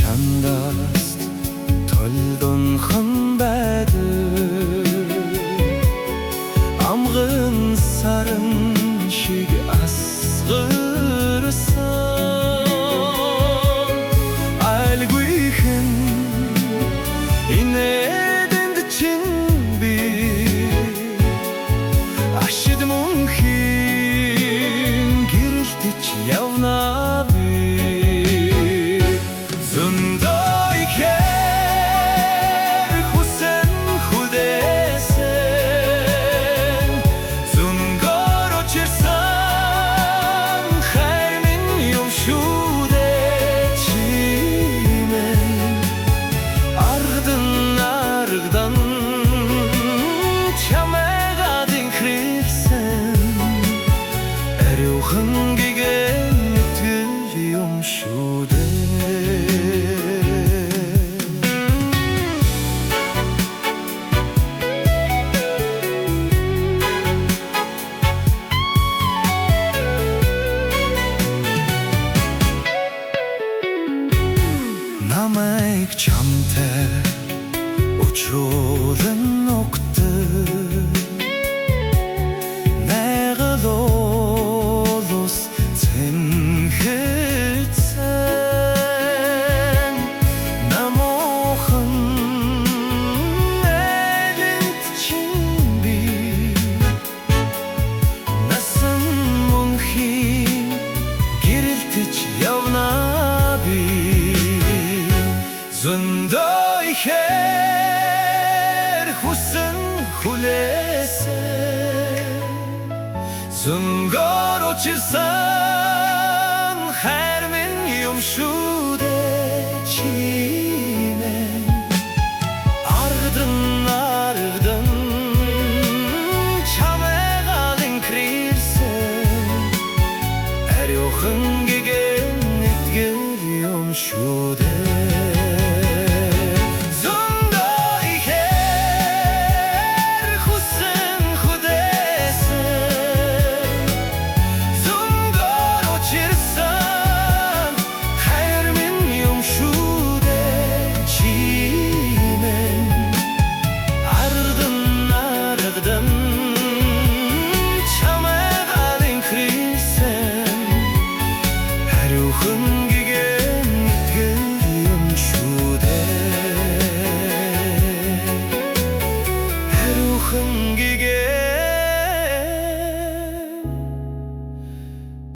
Чандаст толдонхон байдаг. Амган саран шиг асгарсан. Альгүйхэн инээдэнд чинь би ашид мөнхийн гэрэлтэж явна би. Зөндөө ихээр хүсэн хүлээсэн, зөнгөөр учирсан хайр минь юм шүү дээ чимээ. Аргадан, аргадан чамайг адинхэрсэн. Ариухан гэгэн итгэл юм шүү дээ. Намайг чамтай учруулан өгдөг. Найгал улус цэнхэцэн. Намуухан нэлэнт чинь би насан мөнхийн гэрэлтэж явна би. Зөндөө ихээр хүсэн хүлээсэн, зөнгөөр учирсан хайр минь юм шүү дээ чимээ. Аргадан, аргадан чамайг алинхэрсэн. Ариухан гэгэн итгэл юм шүү дээ. Зөндөө ихээр хүсэн хүлээсэн, зөнгөөр учирсан хайр минь юм шүү дээ чимээ. Аргадан, аргадан чамайг алинхэрсэн. Ариухан гэгэн итгэл юм шүү дээ. Ариухан гэгэн